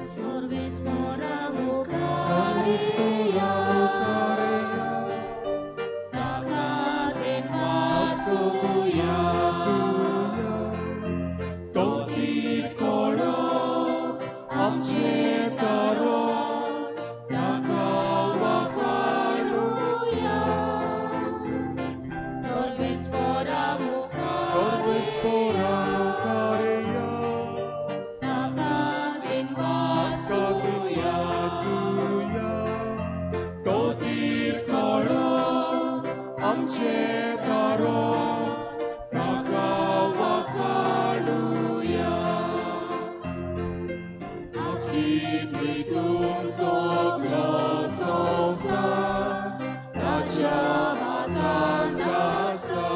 सर्वेस्पोरा मुखार या, ताका दिनवासुया. तो तिरकोडो आमचें तारण, ताका वाखाणुया. सर्वेस्पोरा मुखार या, ताका दिनवासुया. तो तिरकोडो आमचें तारण, ताका वाखाणुया. आखी प्रितून सगलो संवसार ताच्या हातांत आसा.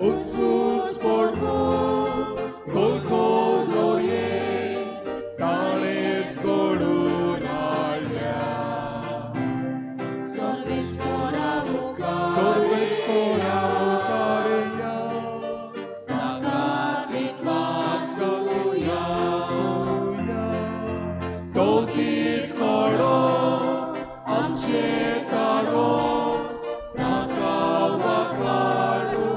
उंच पडवून खोल खोल दोरये ताणेच घडोवन हाडल्या. सर्वेस्पोरा मुखार या, ताका दिनवासुया. तो तिरकोडो आमचें तारण, ताका वाखाणुया.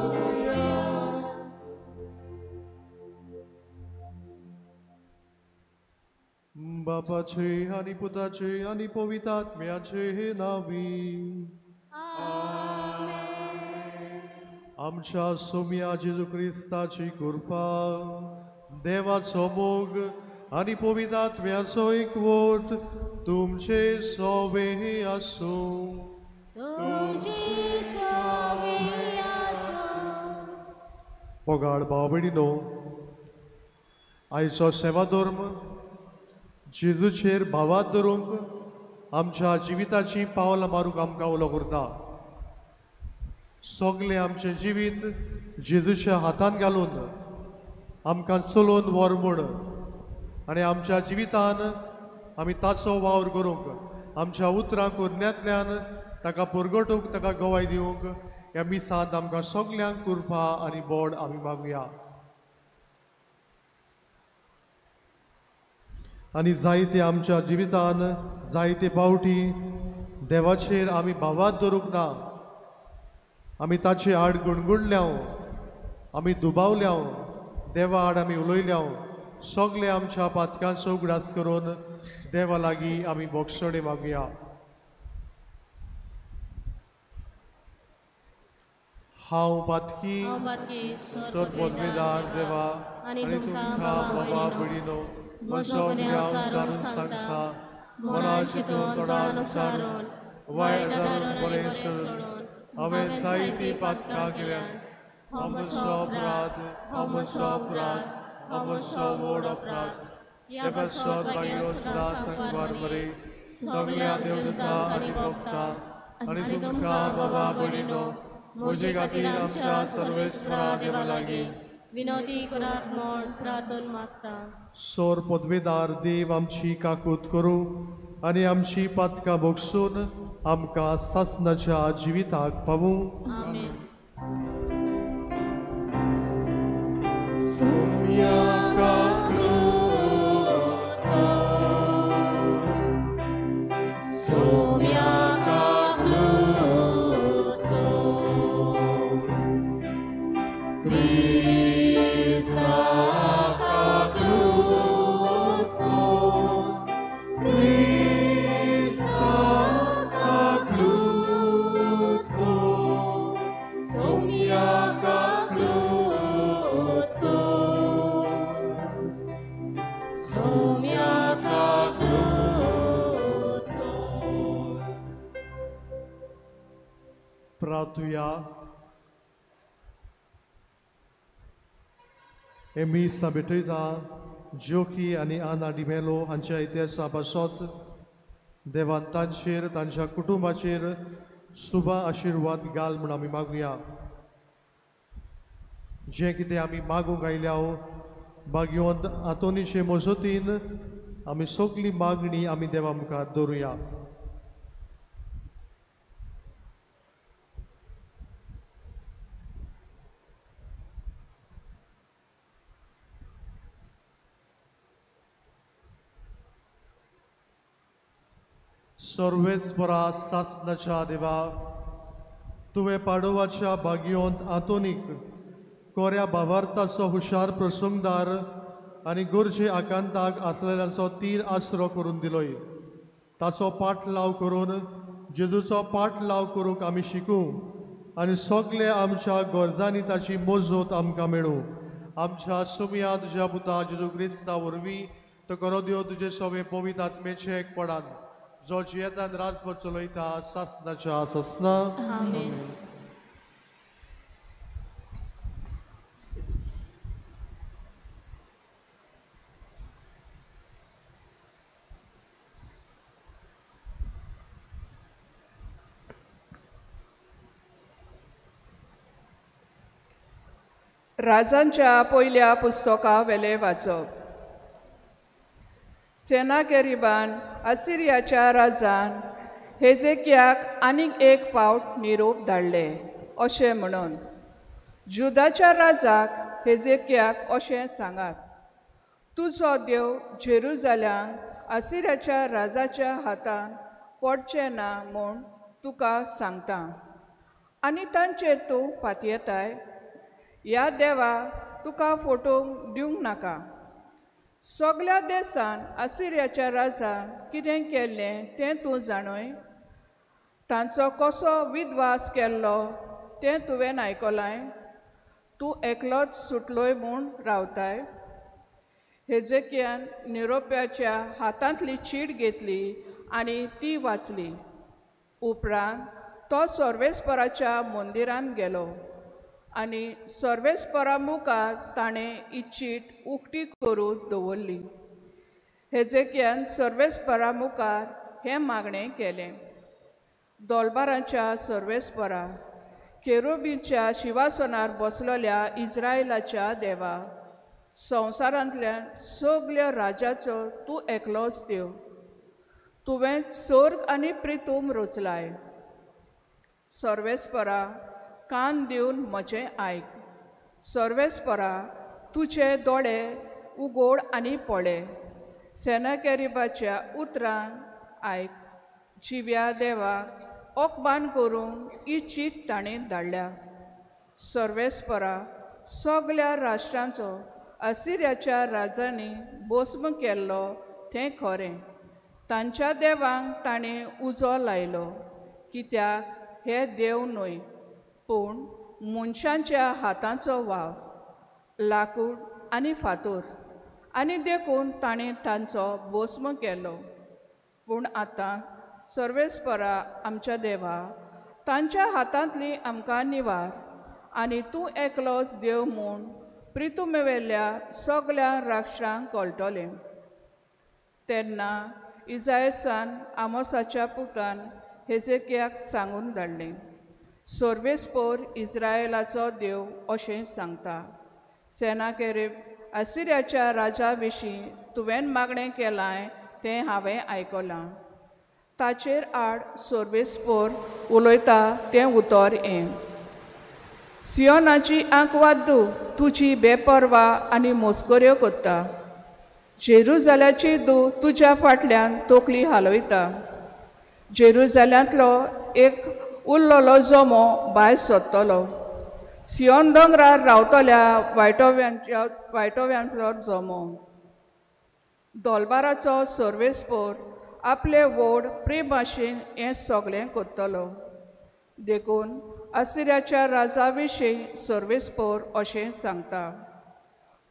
बापाचे आनी पुताचे आनी पवित्र आत्म्याचे नांवी. आमच्या सोम्या जेजू क्रिस्ताची कृपा, देवाचो मोग आनी पवित्र आत्म्याचो एकवट तुमचे सोवे आसूं. तुमची सोवे आसूं. मोगाळ भाव भयणीनो, आयचो सेवा धर्म जेजूचेर भावात धरूंक आमच्या जिविताची पावलां मारूंक आमकां उलो करता. सगलें आमचें जिवीत जेजूच्या हातान घालून आमकां चलोवन व्हर म्हूण आनी आमच्या जिवितान आमी ताचो वावर करूंक, आमच्या उतरां करण्यांतल्यान ताका परगटूंक, ताका गवाय दिवंक ह्या मिसांत आमकां सगल्यांक कृपा आनी बोड आमी मागुया. आनी जायते आमच्या जिवितान जायते पावटी देवाचेर आमी भावात धरूंक ना, आमी ताचे आड गुणगुणल्याव, आमी दुबावल्याव, देवा आड आमी उलयल्याव. सगळे आमच्या पातकांचो उगडास करून देवा लागीं आमी बोगसणे मागुया. हांव पातकी सर्वपदवेदार देवा आनी तुमकां बाबा भयणीनो म्हजो गुन्यांव जाणून सांगता, मना चिंतून तोंडान उच्चारून वायट धरून बरें सोडून हांवें जायतीं पातकां केल्यांत. हो म्हजो अपराध, हो म्हजो अपराध, हो म्हजो व्हड अपराध. ह्या पासत भाग्यो सदां सांगवार बरे सगल्या देवदूता आनी भक्ता आनी तुमकां बाबा भयणीनो म्हजे खातीर आमच्या सर्वेस्परा देवा लागीं विनोदी करात म्हूण प्रार्थन मागता. सोर पदवेदार देव आमची काकूत करूं आनी आमची पातकां भोगसून आमकां सासणाच्या जिविताक पावूं. आमेन. सोम्या काकलूत को, सोम्या काकलूत को, क्रिस्ता काकलूत को, क्रिस्ता काकलूत को, सोम्या काकलूत को, सोम्या काकलूत को. प्रार्थुया. हे मीस भेटयता जोकी आनी आना डिमेलो हांच्या इतिहासा पासत देवान तांचेर तांच्या कुटुंबाचेर सुबा आशिर्वाद घाल म्हूण आमी मागुया. जें कितें आमी मागूंक आयल्या भाग्यवंत आंतोनीचे मजतीन आमी सगली मागणी आमी देवा मुखार दवरुया. सर्वेस्परा सासनाच्या देवा, तुवें पाडोवाच्या भाग्योंत आंतोनीक कोऱ्या भावार्थाचो हुशार प्रसंगदार आनी गरजे आकांताक आसलेल्यांचो तीर आसरो करून दिलोय. ताचो पाटलाव करून जेजूचो पाटलाव करूंक आमी शिकूं आनी सगळे आमच्या गरजांनी ताची मजत आमकां मेळूं. आमच्या सुमया तुज्या पुता जेजू क्रिस्ता वरवीं तो करो देव तुजे सवे पवित्र आत्मेचे एकपणान जो जियेतान राजभर चलयता सासनाच्या सासना. आमेन. राजांच्या पयल्या पुस्तका वेले वाचप. सेनाकेरिबान असिरियाच्या राजान हेजेकियाक आनीक एक फावट निरोप धाडले अशें म्हणून, जुदाच्या राजाक हेजेकियाक अशें सांगात, तुजो देव जेरुजाल्यांक असिरियाच्या राजाच्या हातान पडचें ना म्हूण तुका सांगता आनी तांचेर तूं पातयेताय. ह्या देवा तुका फोटोवंक दिवंक नाका. सगल्या देसान असिरियाच्या राजान कितें केल्लें तें तूं जाणय, तांचो कसो विद्वास केल्लो तें तुवें आयकलाय. तूं एकलोच सुटलोय म्हूण रावताय. हेजेकियान निरोप्याच्या हातांतली चीट घेतली आनी ती वाचली. उपरांत तो सर्वेस्पराच्या मंदिरांत गेलो आनी सर्वेस्परा मुखार ताणें ही चीट उक्ती करून दवरली. हेजेकियान सर्वेस्परा मुखार हें मागणें केलें, दोलबारांच्या सर्वेस्परा, केरोबीच्या शिवासनार बसलेल्या इज्रायलाच्या देवा, संवसारांतल्या सगल्या राजाचो तूं एकलोच देव. तुवें स्वर्ग आनी प्रितूम रचलाय. सर्वेस्परा, कान दिवन म्हजें आयक. सर्वेस्परा, तुजे दोळे उगोड आनी पळय. सेनाकेरिबाच्या उतरान आयक. जिव्या देवा अपमान करूंक ही चीट ताणें धाडल्या. सर्वेस्परा, सगल्या राष्ट्रांचो असिरियाच्या राजांनी भस्म केल्लो तें खरें. तांच्या देवांक ताणें उजो लायलो, कित्याक हे देव न्हय पूण मनशांच्या हातांचो वाव, लाकूड आनी फातोर, आनी देखून ताणें तांचो भस्म केलो. पूण आतां सर्वेस्परा आमच्या देवा, तांच्या हातांतली आमकां निवार आनी तूं एकलोच देव म्हूण प्रितुमेवेल्या सगल्या राष्ट्रांक कळटलें. तेन्ना इजायसान आमोसाच्या पुतान हेजेकियाक सांगून धाडलें, सर्वेस्पोर इज्रायलाचो देव अशें सांगता, सेनाकेरीब असिरियाच्या राजा विशीं तुवें मागणें केलां तें हांवें आयकलां. ताचेर आड सर्वेस्पोर उलयता तें उतर हें, सियोनाची आंकवाद तुजी बेपर्वा आनी मोस्कऱ्यो करता. जेरुजाल्याची दू तुज्या फाटल्यान तकली हालयता. जेरुजाल्यांतलो एक उरलेलो जमो भायर सोदतलो. सियोन दोंगरार रावतल्या वायटोव्यांतलो जमो. दोलबाराचो सर्वेस्पोर आपले व्हड प्रेमाशेन हें सगळें करतलो. देखून असिरियाच्या राजा विशीं सर्वेस्पोर अशें सांगता,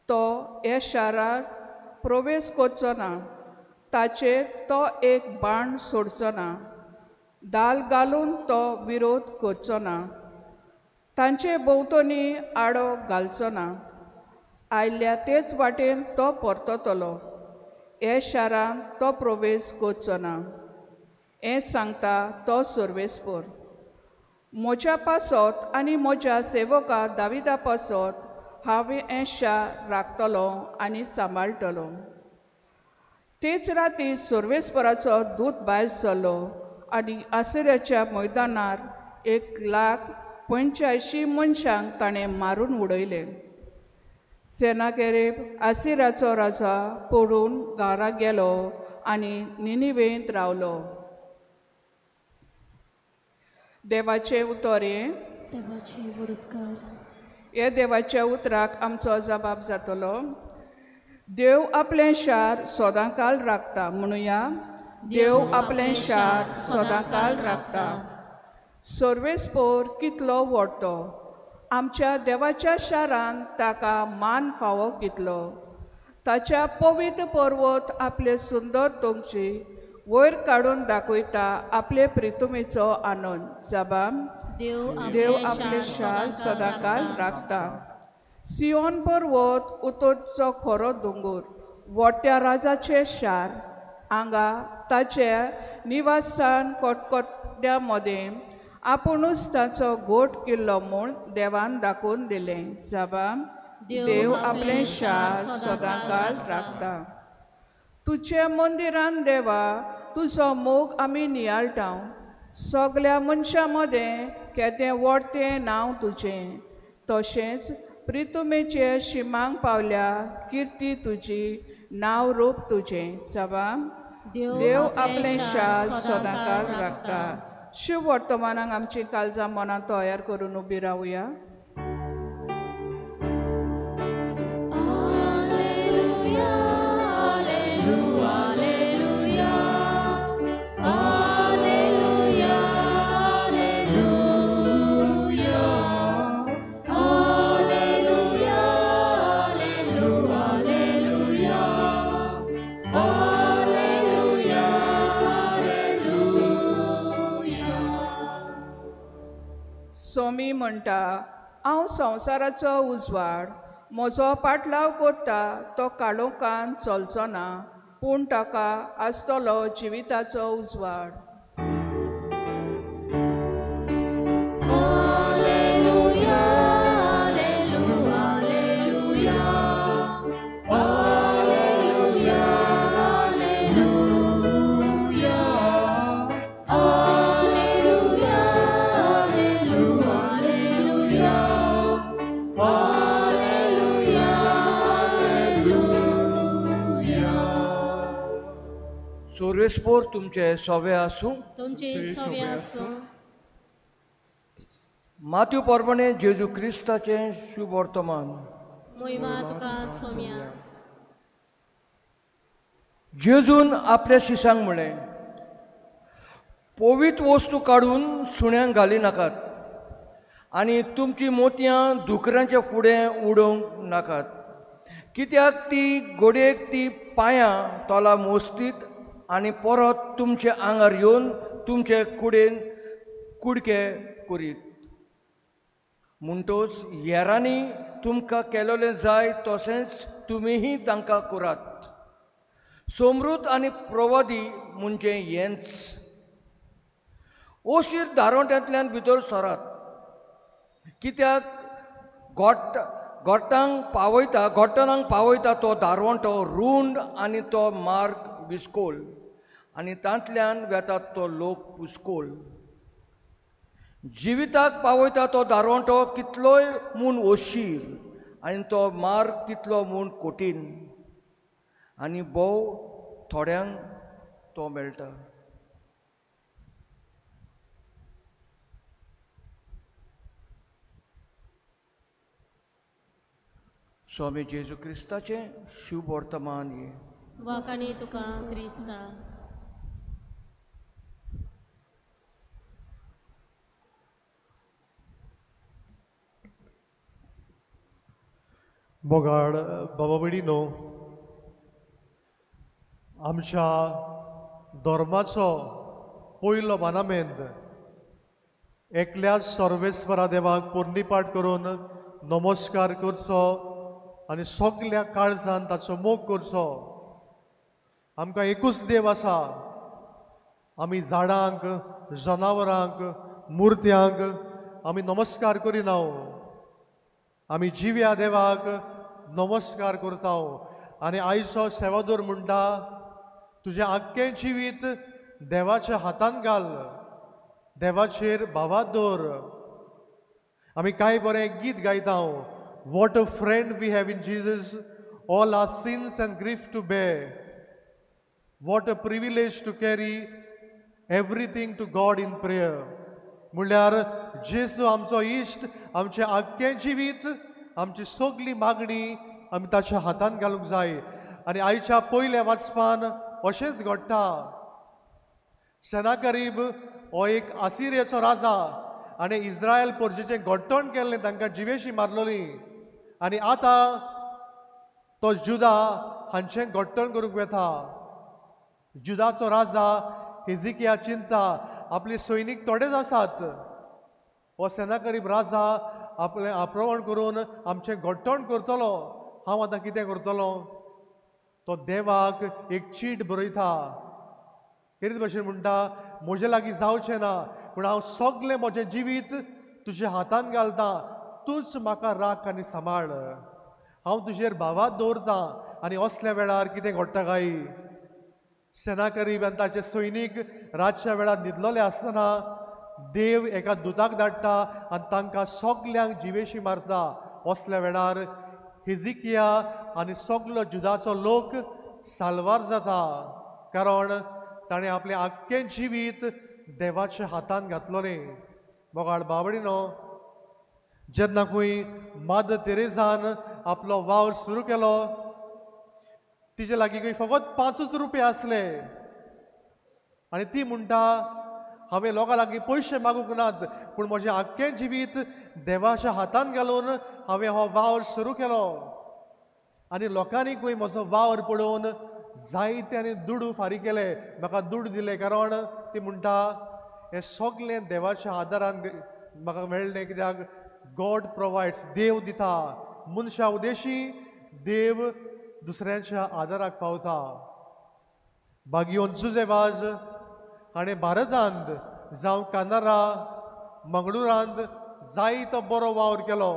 तो ह्या शाराक प्रवेश करचो ना, ताचेर तो एक बाण सोडचो ना, दाल घालून तो विरोध करचो ना, तांचे भोंवतणी आडो घालचो ना, आयल्या तेच वाटेन तो परततलो, ह्या शारांत तो प्रवेश करचो ना. हें सांगता तो सर्वेस्पोर. म्हज्या पासत आनी म्हज्या सेवका दाविदा पासत हांव हें शार राखतलो आनी सांबाळटलो. तेच राती सर्वेस्पराचो दूत भायर सरलो आनी आसिरियाच्या मैदानार 1,85,000 मनशांक ताणें मारून उडयले. सेनाकेरीब आसिराचो राजा पळून घरा गेलो आनी निनिवेंत रावलो. देवाचे उतर हें देवाचे उपकार. हे देवाच्या उतराक आमचो जबाब जातलो. देव आपलें शार सदांकाल राखता. म्हणुया, देव आपलें शार सदांकाल राखता. सर्वेस्पोर कितलो व्हडतो, आमच्या देवाच्या शारान ताका मान फावो कितलो. ताच्या पवित्र पर्वत आपले सुंदर तोंगची वयर काडून दाखयता आपले प्रितुमेचो आनंद. जबाब, देव आपले शार सदांकाल राखता. सियोन पर्वत उतरचो खरो दोंगोर, व्हडत्या राजाचें शार, हांगा ताचे निवासस्थान कोटकोट्या मदें आपुणूच ताचो गोट केल्लो म्हूण देवान दाखोवन दिलें. जबाब, देव आपलें शार सदांकाल राखता. तुजे मंदिरान देवा तुजो मोग आमी नियाळटा. सगल्या मनशां मदें केदें व्हडतें नांव तुजें, तशेंच प्रितुमेचे शिमांक पावल्या किर्ती तुजी, नांव रूप तुजें. जबाब, देव आपलें शार सदांकाल राखता. शुभ वर्तमानाक आमची काळजां मनां तयार करून उबी रावया. सोमी म्हणटा, हांव संवसाराचो उजवाड, म्हजो पाटलाव कोत्ता तो काळोखान चलचो ना, पूण ताका आसतलो जिविताचो उजवाड. सर्वेस्पोर तुमचे सवे आसूं. तुमचे सवे आसूं. माथ्यू परबणे जेजू क्रिस्ताचें शुभ वर्तमान. मोहिमा तुका सोम्या. जेजून आपल्या शिसांक म्हळें, पवित्र वस्तू काडून सुण्यांक घाली नाकात आनी तुमची मोतयां दुकरांच्या फुडें उडोवंक नाकात, कित्याक ती गोडयेक ती पांयां तोला मोस्तीत आनी परत तुमचे आंगार येवन तुमचे कुडेन कुडके करीत. म्हणटोच हेरांनी तुमकां केलोलें जाय तशेंच तुमीय तांकां करात. समृद्ध आनी प्रवादी म्हणजे हेंच. ओशीर दारोट्यांतल्यान भितर सरात, कित्याक गोट्टांक पावयता गोट्टनांक पावयता तो दारवंटो रूंड आनी तो मार्ग विस्कोल आनी तांतल्यान वेतात तो लोक पुस्कोल. जिविताक पावयता तो दारवंटो कितलोय म्हूण ओशीर आनी तो मार्ग कितलो म्हूण कठीण आनी भोव थोड्यांक तो मेळटा. स्वामी जेजू क्रिस्ताचें शुभ वर्तमान हें. वाखाणी तुका क्रिस्ता. मोगाळ बाबा भयणीनो, आमच्या धर्माचो पयलो मानामेंद एकल्याच सर्वेस्वरा देवाक पुर्णीपाठ करून नमस्कार करचो आनी सगल्या काळजान ताचो मोग करचो. आमकां एकूच देव आसा. आमी झाडांक, जनावरांक, मुर्त्यांक आमी नमस्कार करिना. आमी जिव्या देवाक नमस्कार करता. आनी आयचो सेवादोर म्हणटा, तुजें आख्खें जिवीत देवाच्या हातान घाल, देवाचेर भावात दवर. आमी कांय बरें गीत गायता, what a friend we have in Jesus, all our sins and grief to bear, what a privilege to carry everything to God in prayer. म्हणल्यार जेजू आमचो इश्ट, आमचें आख्खें जिवीत, आमची सगली मागणी आमी ताच्या हातान घालूंक जाय. आनी आयच्या पयल्या वाचपान अशेंच घडटा. सेनाकरीब हो एक आसिरियाचो राजा आनी इस्रायल पोरजेचें घट्टण केल्लें, तांकां जिवेशी मारलोली. आनी आतां तो जुदा हांचें घट्टण करूंक वता. जुदाचो राजा हेजिकिया चिंता, आपले सैनीक थोडेच आसात, हो सेनाकरीब राजा आपलें आक्रमण करून आमचें घट्टण करतलो, हांव आतां कितें करतलो? तो देवाक एक चीट बरयता. तेच भशेन म्हणटा, म्हजे लागीं जावचें ना, पूण हांव सगलें म्हजें जिवीत तुज्या हातान घालतां, तूंच म्हाका राख आनी सांबाळ, हांव तुजेर भावात दवरतां. आनी असल्या वेळार कितें घडटा काय? सेनाकरीब आनी ताचे सैनीक रातच्या वेळार न्हिदलोले आसतना देव एका दुताक धाडटा आनी तांकां सगल्यांक जिवेशी मारता. असल्या वेळार हेजिकिया आनी सगलो जुदाचो लोक साल्वार जाता, कारण ताणें आपलें आख्खें जिवीत देवाच्या हातान घातलोलें. मोगाळ बावडिनो, जेन्ना खंय मादर तेरेजान आपलो वावर सुरू केलो, तिचे लागीं खंय फकत 5 रुपया आसले. आनी ती म्हणटा, हांवें लोकां लागीं पयशे मागूंक नात, पूण म्हजें आख्खें जिवीत देवाच्या हातान घालून हांवें हो वावर सुरू केलो. आनी लोकांनी खंय म्हजो वावर पळोवन जायते आनी दुडू फारीक केले, म्हाका दुडू दिले, कारण ती म्हणटा हें सगलें देवाच्या आदारान म्हाका मेळ्ळें. कित्याक गॉड प्रोवायड्स, देव दिता. मनशा उदेशी देव दुसऱ्यांच्या आदाराक पावता. बागियोन जुजेवाज हाणें भारतांत जावं कानारा मंगळुरांत जायतो बरो वावर केलो.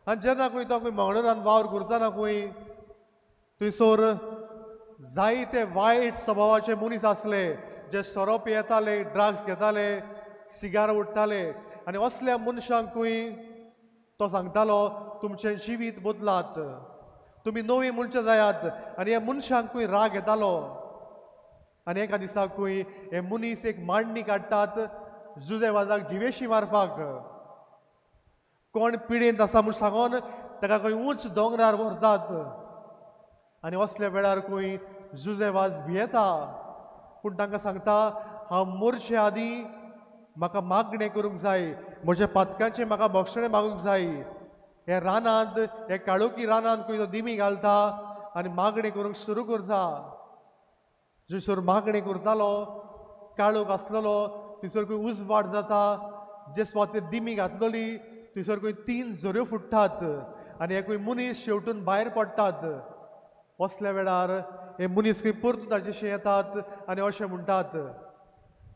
आनी जेन्ना खंय तो खंय मंगळुरांत वावर करतना खंय थंयसर जायते वायट स्वभावाचे मनीस आसले, जे सोरो पियेताले, ड्रग्स घेताले, सिगार ओडटाले. आनी असल्या मनशांकूय तो सांगतालो, तुमचें जिवीत बदलात, तुमी नवी मनशां जायात. आनी ह्या मनशांकूय राग येतालो. आनी एका दिसाकूय हे मनीस एक मांडणी काडटात जुजेवाजाक जिवेशी मारपाक. कोण पिडेंत आसा म्हूण सांगोन ताका खंय उंच दोंगरार व्हरतात. आनी असल्या वेळार खंय जुजेवाज भियेता, पूण तांकां सांगता, हांव मरचे आदीं म्हाका मागणें करूंक जाय, म्हज्या पातकांचें म्हाका बक्षणें मागूंक जाय. हे रानांत, हे काळोखी रानांत खंय तो दिमी घालता आनी मागणें करूंक सुरू करता. जंयसर मागणें करतालो, काळोख आसलेलो, थंयसर खंय उजवाड जाता. जे सुवातेर दिमी घातलोली थंयसर खंय 3 झऱ्यो फुट्टात आनी हे खंय मनीस शेवटून भायर पडटात. असल्या वेळार हे मनीस खंय परतून ताचेशी येतात आनी अशें म्हणटात,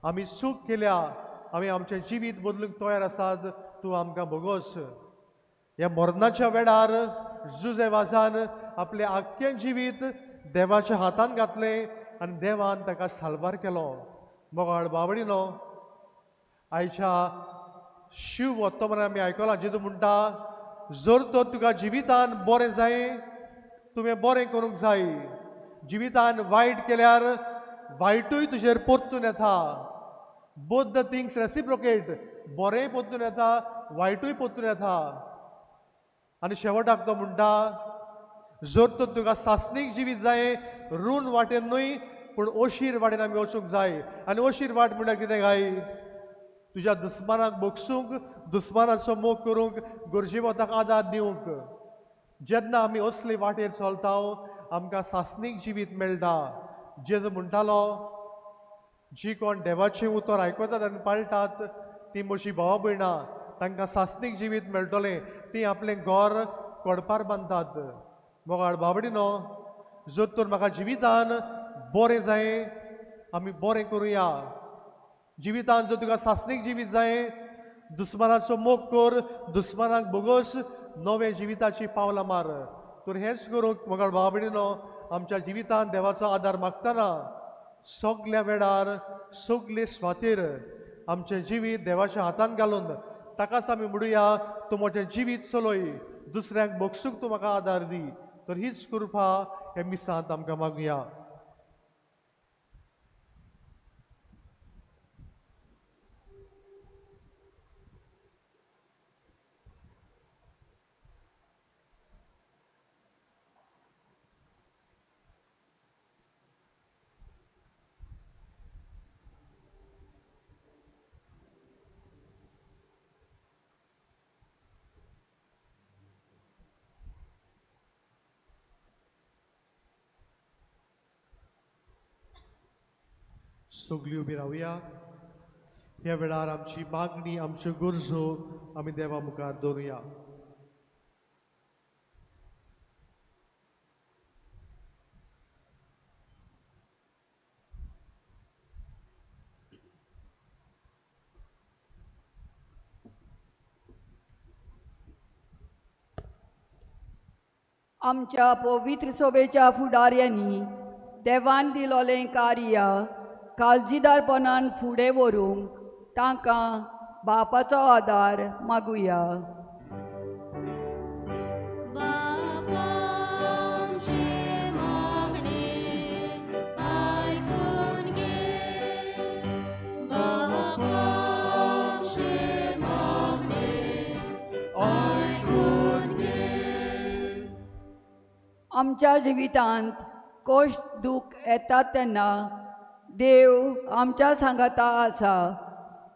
आमी चूक केल्या, आमी आमचें जिवीत बदलूंक तयार आसात, तूं आमकां भोगोस. ह्या मरणाच्या वेळार जुजेवाजान आपलें आख्खें जिवीत देवाच्या हातान घातलें आनी देवान ताका साल्वार केलो. मोगाळ बावडिनो, आयच्या शिव वत्तमन आमी आयकलां, जेदू म्हणटा, जर तर तुका जिवितान बरें जाय, तुवें बरें करूंक जाय. जिवितान वायट केल्यार वायटूय तुजेर परतून येता. बोथ the things reciprocate, बरेंय परतून येता, वायटूय परतून येता. आनी शेवटाक तो म्हणटा, जर तर तुका सासणीक जिवीत जाय, रून वाटेन न्हय पूण अशीर वाटेन आमी वचूंक जाय. आनी अशीर वाट म्हणल्यार कितें काय? तुज्या दुस्मानाक बगसूंक, दुस्मानाचो मोग करूंक, गरजेवताक आदार दिवंक. जेन्ना आमी असले वाटेर चलता आमकां सासणीक जिवीत मेळटा. जेजू म्हणटालो, जी कोण देवाचें उतर आयकतात आनी पाळटात ती म्हजी भावा भयणां, तांकां सासणीक जिवीत मेळटलें. ती आपलें घर कोडपार बांदतात. मोगाळ बाबडिनो, जर तर म्हाका जिवितान बरें जाय, आमी बरें करुया. जिवितान जर तुका सासणीक जिवीत जाय, दुस्मानाचो मोग कर, दुस्मानाक भोगोस, नवें जिविताची पावलां मार. तर हेंच करूंक मोगाळ बाबडिनो, आमच्या जिवितान देवाचो आदार मागतना सगल्या वेळार सगले स्वातेर आमचें जिवीत देवाच्या हातान घालून ताकाच आमी म्हणुया, तूं म्हजें जिवीत चलय, दुसऱ्यांक बगसूंक तूं म्हाका आदार दी. तर हीच कृपा हे मिसांत आमकां मागुया. सगळीं उबी रावया. ह्या वेळार आमची मागणी, आमच्यो गरजो आमी देवा मुखार दवरुया. आमच्या पवित्र सोबेच्या फुडाऱ्यांनी देवान दिलोलें कार्य काळजीदारपणान फुडें व्हरूंक तांकां बापाचो आदार मागुया. आमच्या जिवितांत कश्ट दूख येतात तेन्ना देव आमच्या सांगाता आसा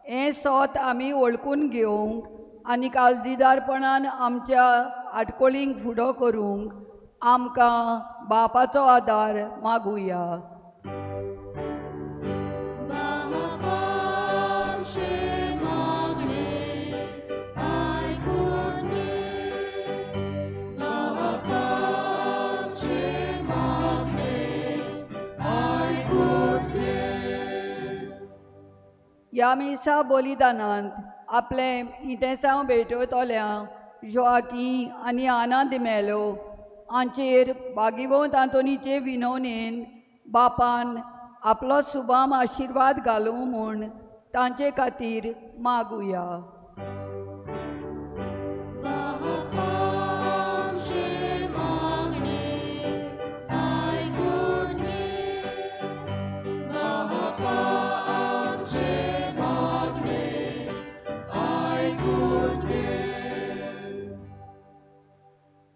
हें सोत आमी वळखून घेवंक आनी काळजीदारपणान आमच्या आटकोळींक फुडो करूंक आमकां बापाचो आदार मागुया. ह्या मिसा बलिदानांत आपलें इंतेसांव भेटयतल्या जोआकी आनी आना दिमेलो हांचेर बागीवंत आंतोनीचे विनवणेन बापान आपलो सुबाम आशिर्वाद घालूं म्हूण तांचे खातीर मागुया.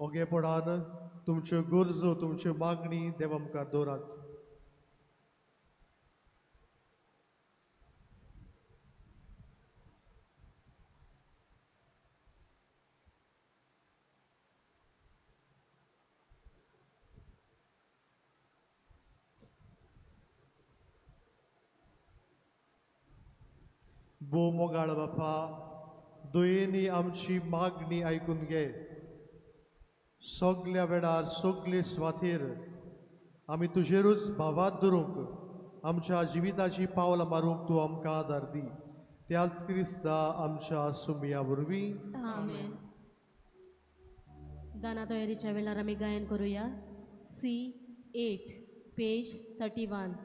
ओगेपणान तुमच्यो गरजो, तुमच्यो मागणी देवा मुखार दवरात. भोव मोगाळ बापा, दयेनी आमची मागणी आयकून घे. सगल्या वेळार सगले स्वातीर आमी तुजेरूच भावात धरूंक, आमच्या जिविताची पावलां मारूंक तूं आमकां आदार दी. त्याच क्रिस्ता आमच्या सुमया वरवीं. आमेन. दाना तयारीच्या वेळार आमी गायन करूया. C8 page 31.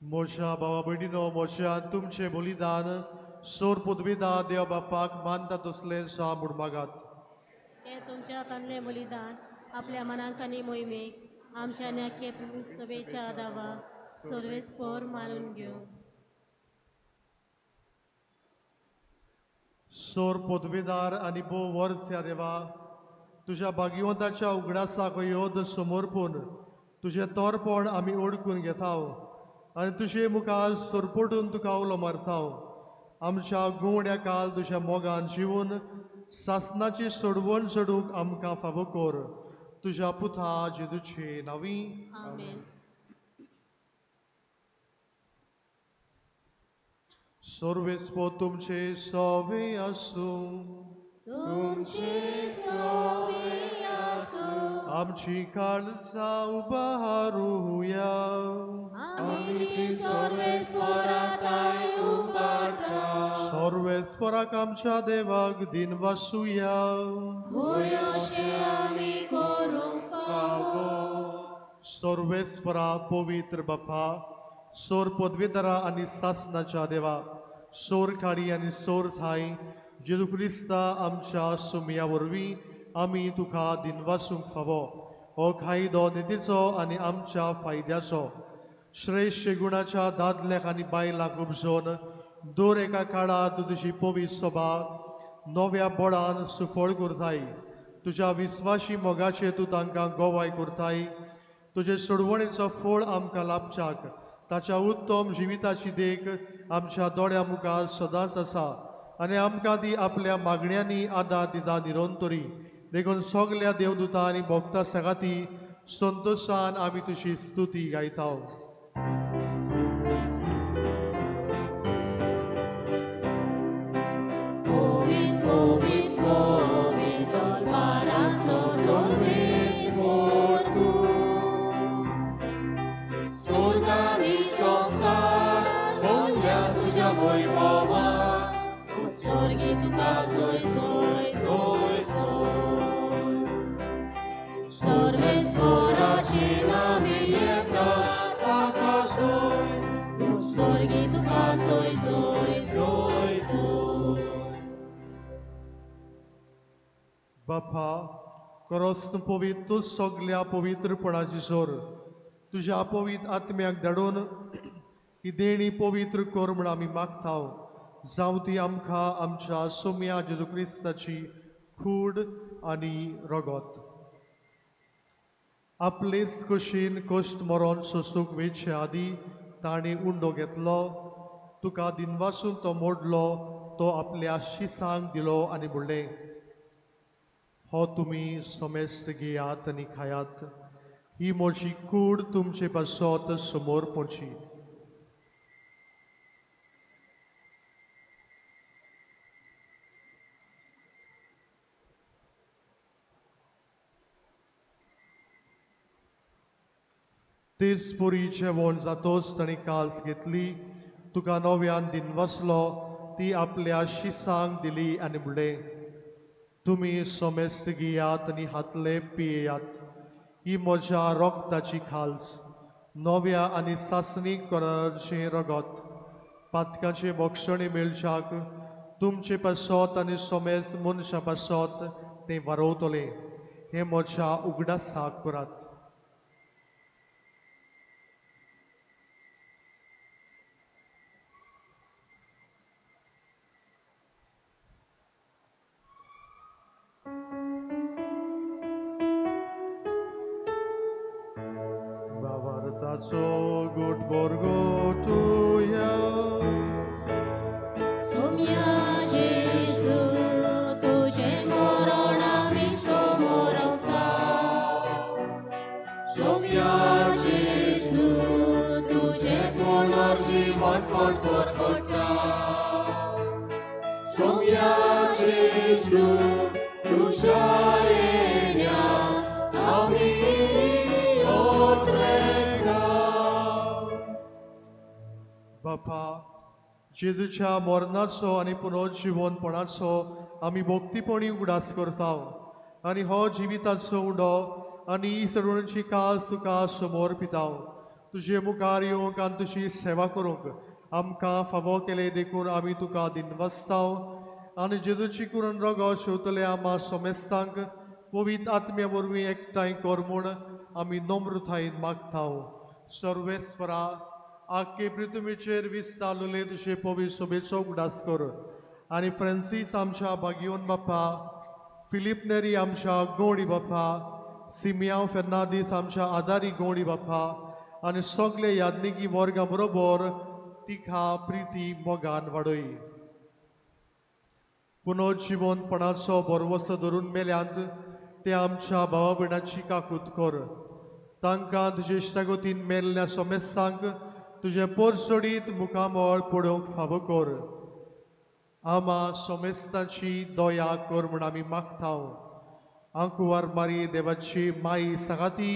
मोशा बाबा भयणीनो, मोशान तुमचें बलिदान सोर पुदविदा देव बापाक मानता तसलें सा म्हूण मागात. हें तुमच्या हातांतलें बलिदान आपल्या मनांक आनी मोहिमेक आमच्या न्याके सभेच्या दावा सोर्वेस पोर मारून घेवं. सोर पदवेदार आनी भोव वर्थ्या देवा, तुज्या भाग्यवंताच्या उगडासाक योद समर्पून तुजें तोरपण आमी ओडकून घेताव आनी तुजे मुखार सरपटून तुका उलो मारताव. आमच्या गुवड्या काल तुज्या मोगान जिवन सासनाची सोडवण चडूंक आमकां फावो कर. तुज्या पुता जेजूचे नांवी आमेन. सर्वेस्पो तुमचे सवे आसूं. तुमचे सवे आसूं. आमची काळजां उबारुया. आमी ती सर्वेस्पराताय उबारता. सर्वेस्पराक आमच्या देवाक दिनवासुया. होय अशें आमी करूंक फावो. सर्वेस्परा पवित्र बापा, सोर पदवेदारा आनी सासनाच्या देवा, सोर खाडी आनी सोर थाय जेजू क्रिस्ता आमच्या सुमया वरवीं आमी तुका दिनवासूंक फावो. हो कायदो नितीचो आनी आमच्या फायद्याचो श्रेश्ठ गुणाच्या दादल्याक आनी बायलांक उपजोवन दर एका काळांत तुजी पवित्र सभा नव्या बळान सुफळ करताय. तुज्या विस्वाशी मोगाचे तूं तांकां गवाय करताय. तुजे सोडवणेचो फळ आमकां लाभच्याक ताच्या उत्तम जिविताची देख आमच्या दोळ्या मुखार सदांच आसा आनी आमकां ती आपल्या मागण्यांनी आदार दिता निरंतरी. देखून सगल्या देवदूता आनी भक्ता सगाती संतोशान आमी तुजी स्तुती गायता. Sorgi tuka soy soy soy soy. Sorves poraci nami yeta taka soy. Sorgi tuka soy soy soy soy. बापा, करस्त पवित्र सगल्या पवित्रपणाची जोर तुज्या पवित्र आत्म्याक धाडून ही देणी पवित्र कर म्हूण आमी मागता. जावं ती आमकां आमच्या सोम्या जेजू क्रिस्ताची कूड आनी रगत. आपलेच कशीन कश्ट मरोन सोसूंक वेचे आदीं ताणें उंडो घेतलो, तुका दिनवासून तो मोडलो, तो आपल्या शिसांक दिलो आनी म्हणलें, हो तुमी समेस्त घेयात आनी खायात, ही म्हजी कूड तुमचे पासत समोर पोची. तेच पुरी जेवण जातोच ताणें काल्स घेतली, तुका नव्यान दिनवासलो, ती आपल्या शिसांक दिली आनी म्हणलें, तुमी समेस्त घेयात आनी हातले पियेयात, ही म्हज्या रगताची खाल्स, नव्या आनी सासणी कराराचें रगत, पातकाचें बक्षणी मेळच्याक तुमचे पासत आनी समेस्त मनशां पासत तें वारोवतलें. हें म्हज्या उगडासाक करात. So good borgo to ya. Somia Jesu, tuje morona mi somoronta. Somia Jesu, tuje ponor jivon pon porgota. Somia Jesu, tuja enya, ami otre. बापा, जेजूच्या मरणाचो आनी पुनर्जिवनपणाचो आमी भक्तीपणी उगडास करता आनी हो जिविताचो उंडो आनी ही सडवणची कास तुका समोर पिता. तुजे मुखार येवंक आनी तुजी सेवा करूंक आमकां फावो केले देखून आमी तुका दिनवासता आनी जेजूची कुरण रगत शेवतले आमा समेस्तांक पवित्र आत्म्या वरवीं एकठांय कर म्हूण आमी नम्रतायेन मागता. सर्वेस्परा आख्खे पृथ्वीचेर विस्तारलेले तुजे पवित्र सोबेचो उगडास कर आनी फ्रांसीस आमच्या बागियोन बाप्पा, फिलीप नेरी आमच्या गोंडी बाप्पा, सिमियांव फेर्नादीस आमच्या आदारी गोंडी बाप्पा आनी सगळे याज्ञिकी वर्गा बरोबर तिखा प्रिती मोगान वाडय. पुनर्जिवनपणाचो भरवसो धरून मेल्यांत ते आमच्या भावा भयणाची काकूत कर. तांकां तुजे इश्टागतीन मेल्ल्या समेस्तांक तुजें पोरसोडीत मुखामळ पळोवंक फावो कर. आमा समेस्तांची दया कर म्हूण आमी मागता. आंकुवार मारी देवाची माई सांगाती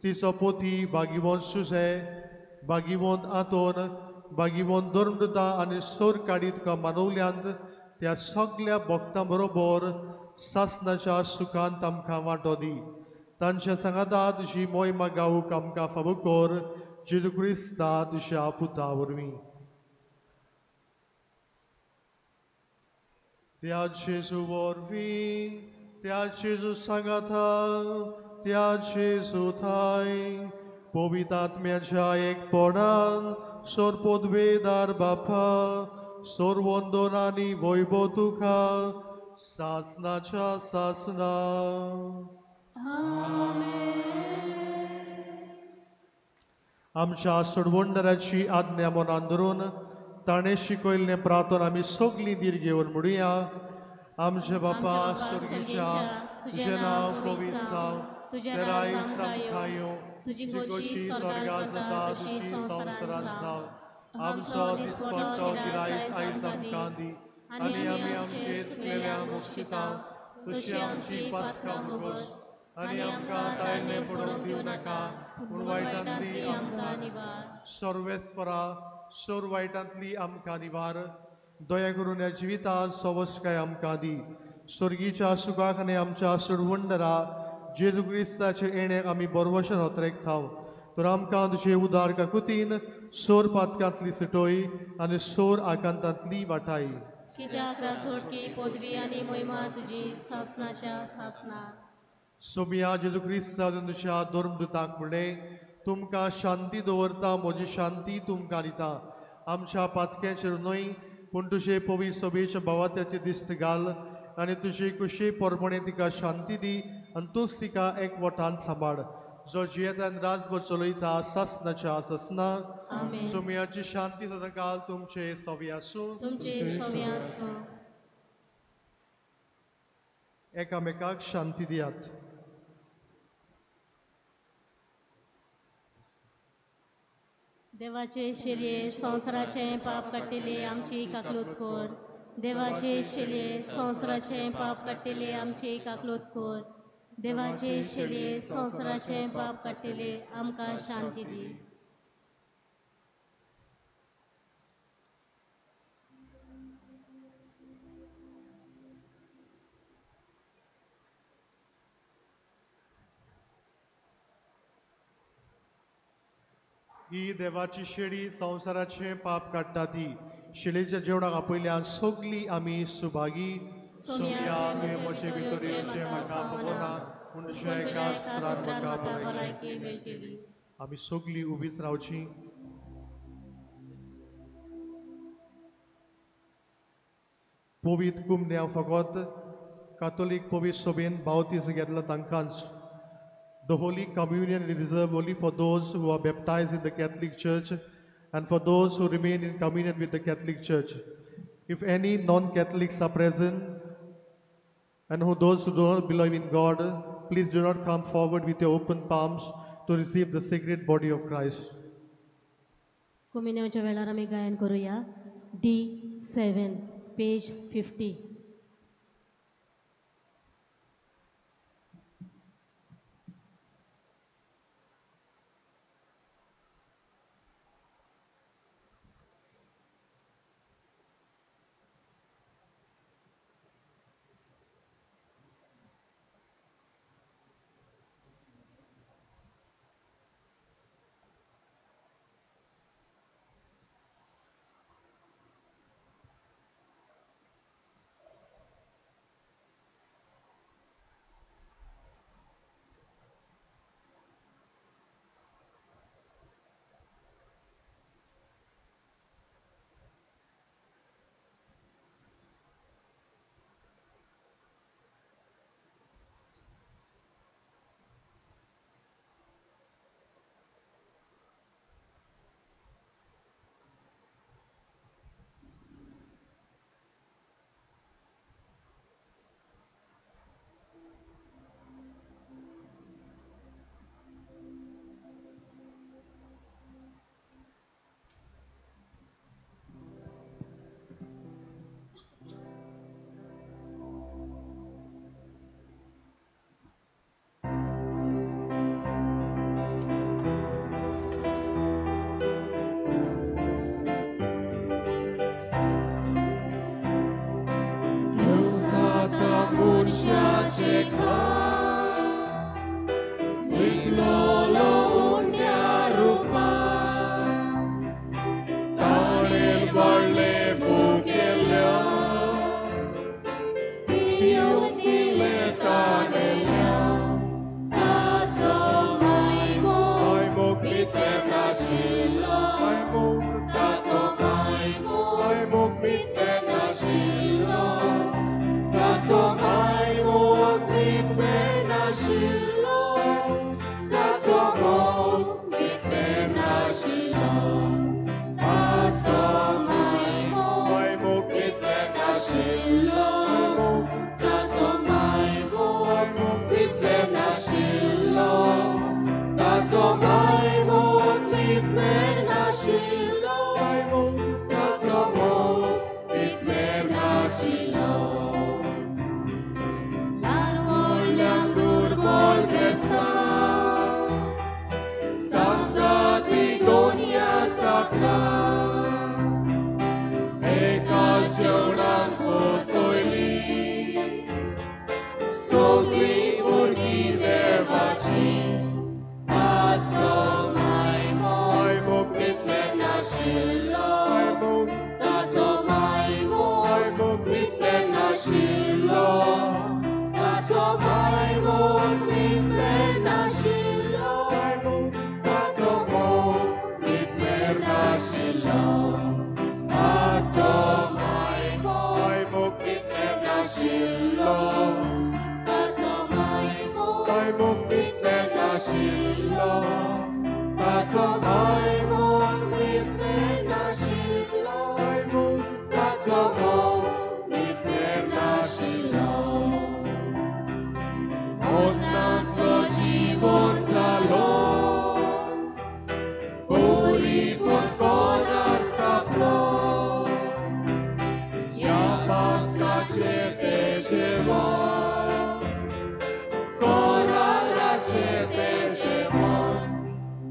तिचो पोती भागिवंत सुसे, भागिवंत आंतोन, भागिवंत धर्मदुता आनी सोर काडी तुका मानवल्यांत त्या सगल्या भक्तां बरोबर सासनाच्या सुखांत आमकां वांटो दी. तांच्या सांगाता तुजी मोहिमा गावूंक आमकां फावो कर, जेजू क्रिस्ता तुज्या पुता वरवीं. त्या जेजू वरवीं, त्या जेजू सांगाता, त्या जेजू थाय पवित्र आत्म्याच्या एकपणान सोरपोदवेदार बापा सोरवंदन आनी वैभव तुका सासनाच्या सासना. आमच्या सोडवणदाराची आज्ञा मनान धरून ताणें शिकयल्लें प्रार्थना आमी सगलीं धीर घेवन म्हणुया. आमचे बापा स्वर्गीच्या, तुजें नांव पवित्र जावं, तुजें राज आमकां येवं, तुजी खोशी स्वर्गांत जाता तशी संवसारांत जावं. आमचो दिसपट्टो गिरायक आयज आमकां दी आनी आमी आमचे चुकलेल्या मुक्षिता तशी आमची पातकां मुगोस आनी आमकां ताळणे पडोवंक दिवं नाका, पूण वायटांतली आमकां निवार. सर्वेस्परा सोर वायटांतली आमकां निवार. दया करून ह्या जिवितांत सवसकाय आमकां दी. स्वर्गीच्या सुखाक आनी आमच्या सोडवणदारा जेजू क्रिस्ताचे येणेक आमी बरवशन होतरेकता. तर आमकां तुजे उदार काकुतीन सोर पातकांतली सुटोय आनी सोर आकांतांतली वाटाय. कित्याक रासोटकी पदवी आनी मोहिमा तुजी सासनाच्या सासना. सोमिया जेजू क्रिस्ता तुज्या धर्मदुतांक म्हणलें, तुमकां शांती दवरता, म्हजी शांती तुमकां दिता. आमच्या पातक्यांचेर न्हय पूण तुजे पवित्र सोबेच्या भावात्याचे दिस्त घाल आनी तुजे कुशे परमणे तिका शांती दी आनी तूंच तिका एकवटान सांबाळ, जो जियेतान राजभर चलयता सासनाच्या सासना. सोमियाची शांती सदांकाल तुमचे सवी आसूं. एकामेकाक शांती दियात. देवाचे शेलये संवसाराचें पाप काडटले आमची काकलूत कर. देवाचे शेलये संवसाराचें पाप काडटले आमची काकलूत कर. देवाचे शेलये संवसाराचें पाप काडटले आमकां शांती दी. ही देवाची शेळी संवसाराचें पाप काडटा ती शेळीच्या जेवणाक आपयल्यान सगली आमी सुभागी. सोमिया तुवें म्हजे भितर येवचें म्हाका पळोवना, पूण तुज्या एकाच उतरान म्हाका भलायकी मेळटली. आमी सगली उबीच रावची. पवित्र कुमन्या फकत कातोलीक पवित्र सभेन बावतीस घेतला तांकांच. The Holy Communion is reserved only for those who are baptized in the Catholic Church and for those who remain in communion with the Catholic Church. If any non-Catholics are present and who those who do not believe in God, please do not come forward with your open palms to receive the sacred body of Christ. कोमिन्याच्या वेळार आमी गायन करूया. D7, page 50. नाशिल्लो ताचो मायमोग मिटमेर नाशिल्लो ताचो मोग मिटमेर नाशिल्लो मरणांतलो जिवन जालो परिपूर्ण कोरार सापलो ह्या पास्काचें तें जेवण कोराराचें तें जेवण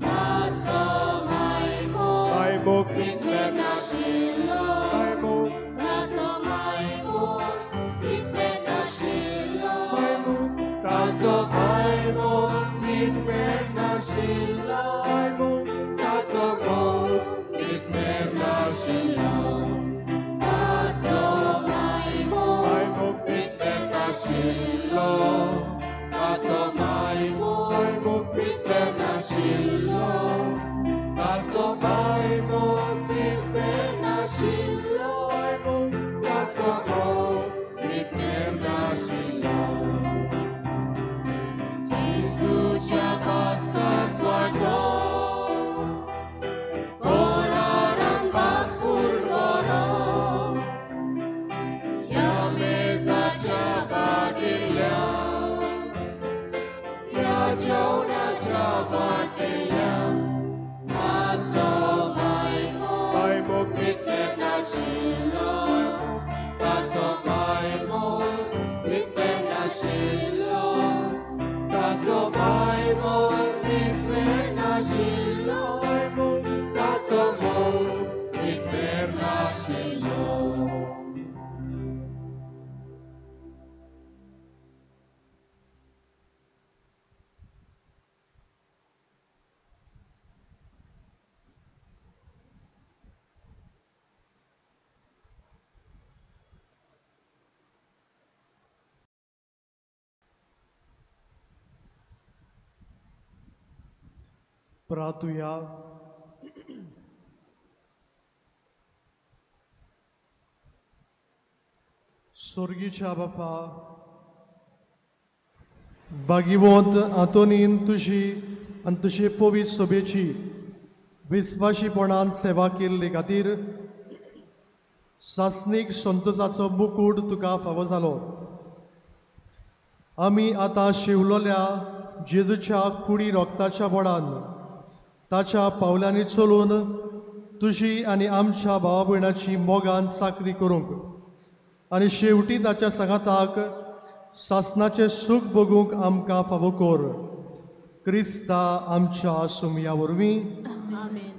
ताचो मायमोग मिटमेर नाशिल्लो ताचो मायमोग मिटमेर नाशिल्लो ताचो मायमोग मिटमेर नाशिल्लो ताचो मोग मिटमेर नाशिल्लो ताचो मायमोग मिटमेर नाशिल्लो ताचो मायमोग मिटमेर नाशिल्लो ताचो मायमोग मिटमेर नाशिल्लो ताचो मोग मिटमेर नाशिल्लो जेजूच्या पास्कांत वांटो कोरारान बापूर बरो ह्या मेजाच्या बागेल्यान ह्या जेवणाच्या वाटेल्यान ताचो मायमोग मिटमेर नाशिल्लो ताचो मायमोग मिटमेर नाशिल्लो ताचो मायमोग मिटमेर नाशिल्लो ताचो मोग मिटमेर नाशिल्लो. प्रार्थुया. स्वर्गीच्या बापा, भागिवंत आंतोनीन तुजी आनी तुजे पवित्र सभेची विस्वाशीपणान सेवा केल्ले खातीर सासणीक संतोषाचो मुकूट तुका फावो जालो. आमी आतां शिवलोल्या जेजूच्या कुडी रोगताच्या बळान ताच्या पावलांनी चलून तुजी आनी आमच्या भावा भयणाची मोगान चाकरी करूंक आनी शेवटी ताच्या सांगाताक सासणाचें सूख भोगूंक आमकां फावो कर. क्रिस्ता आमच्या सुमया वरवीं. आमेन.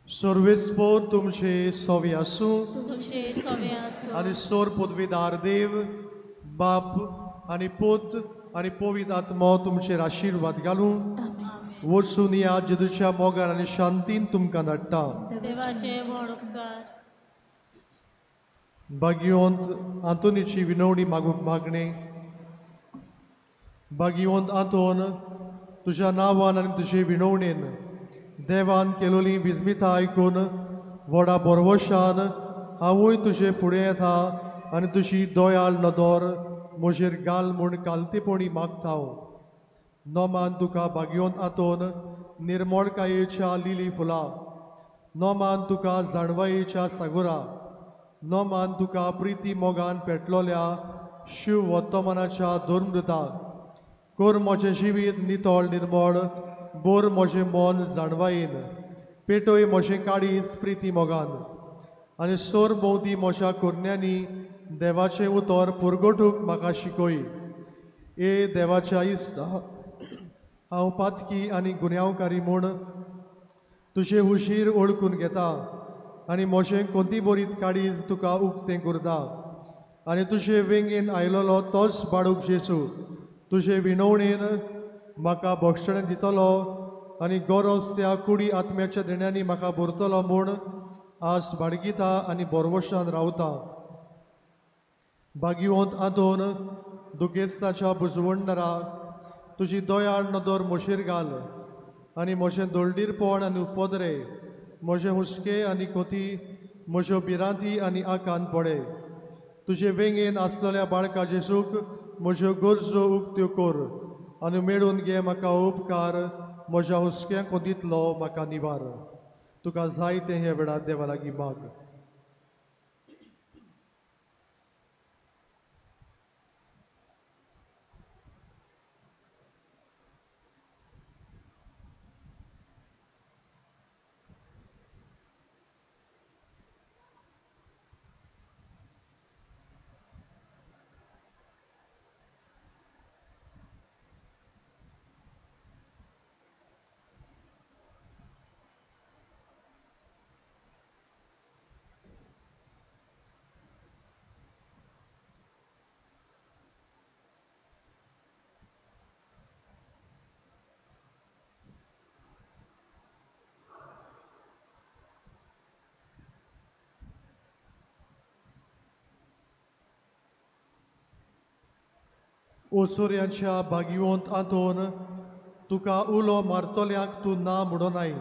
सर्वेस्पोर तुमचे सोवे आसूं तुमचे सोवे आसूं आनी सोर पदवीदार देव बाप आनी पूत आनी पवित्र आत्मो तुमचेर आशिर्वाद घालूं. वचून ह्या जेजूच्या मोगान आनी शांतीन तुमकां धाडटा. देवाचे व्हड उपकार. भाग्यवंत आंतोनीची विनवणी मागूंक मागणें. भाग्यवंत आंतोन, तुज्या नांवान आनी तुजे विनवणेन देवान केलोली विस्मिता आयकून व्हडा बरवशान हांवूय तुजे फुडें येता आनी तुजी दयाळ नदर म्हजेर घाल म्हूण कालतेपणी मागता हांव. नोमान तुका भाग्यवंत आंतोन निर्मळकायेच्या लिली फुलां, नोमान तुका जाणवायेच्या सागोरा, नोमान तुका प्रिती मोगान पेटलोल्या शिव वर्तमानाच्या धर्मदूता. कर म्हजें जिवीत नितळ निर्मळ, बोर म्हजें मन जाणवायेन, पेटय म्हजें काळीज प्रिती मोगान आनी सोर भोंवती म्हज्या कोरण्यांनी देवाचें उतर पुरगोटूंक म्हाका शिकय. ए देवाच्या इश्टा, हांव पातकी आनी गुन्यांवकारी म्हूण तुजें हुशीर ओळखून घेता आनी म्हजें कोंती बरीत काळीज तुका उक्तें करता आनी तुजे वेंगेन आयलोलो तोच बाळूक जेजू तुजे विनवणेन म्हाका बक्षणें दितलो आनी गरज त्या कुडी आत्म्याच्या देण्यांनी म्हाका भरतलो म्हूण आज बाळगिता आनी बोरवशान रावता. भाग्यवंत आंतोन दुखेस्ताच्या बुजवंडरा तुजी दयाळ नदर म्हजेर घाल आनी म्हजें दळडीरपण आनी उपद्रे म्हजे हुस्के आनी कोती म्हज्यो भिरांती आनी आकांत पडे. तुजे वेंगेन आसलेल्या बाळका जेजूक म्हज्यो गरजो उक्त्यो कर आनी मेळून घे म्हाका उपकार म्हज्या हुस्क्या कोतींतलो म्हाका निवार. तुका जाय तें ह्या वेळार देवा लागीं माग. ओसोऱ्यांच्या भाग्यवंत आंतोन तुका उलो मारतल्यांक तूं ना म्हणोनाय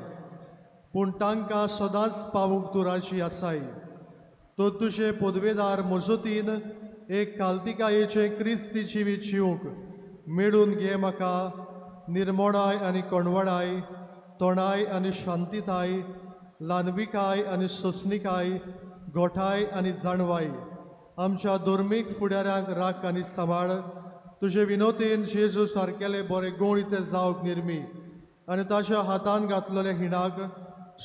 पूण तांकां सदांच पावूंक तूं राजी आसाय. तर तुजे पदवेदार मजतीन एक कालतिकायेचें क्रिस्ती जिवीत जिवंक मेळून घे म्हाका निर्मोणाय आनी कोणवडाय तोणाय आनी शांतिताय ल्हानविकाय आनी सोंसणिकाय गोठाय आनी जाणवाय. आमच्या धर्मीक फुडाऱ्यांक राख आनी सांबाळ. तुजे विनोतीन जेजू सारकेले बरे गूण ते जावंक निर्मी आनी ताच्या हातान घातलेल्या हिणाक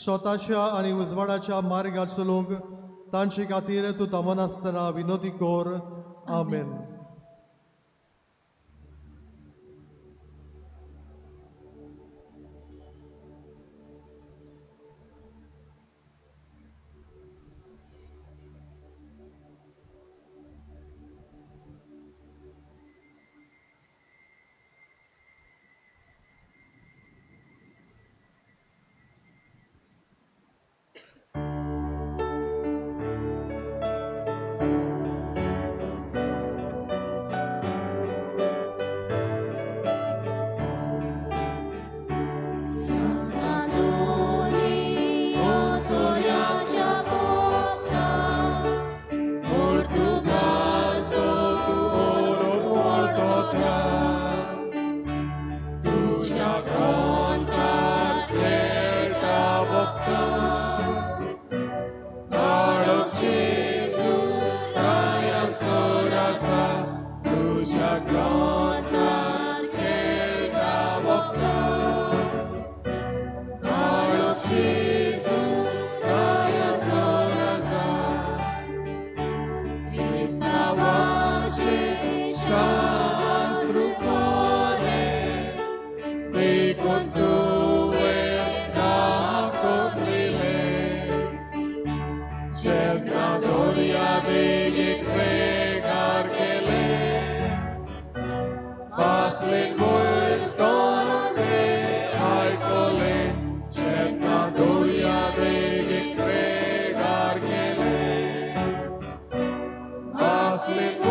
स्वताच्या आनी उजवाडाच्या मार्गार चलूंक तांचे खातीर तूं दमनासतना विनोती कर. आमेन. Sleep.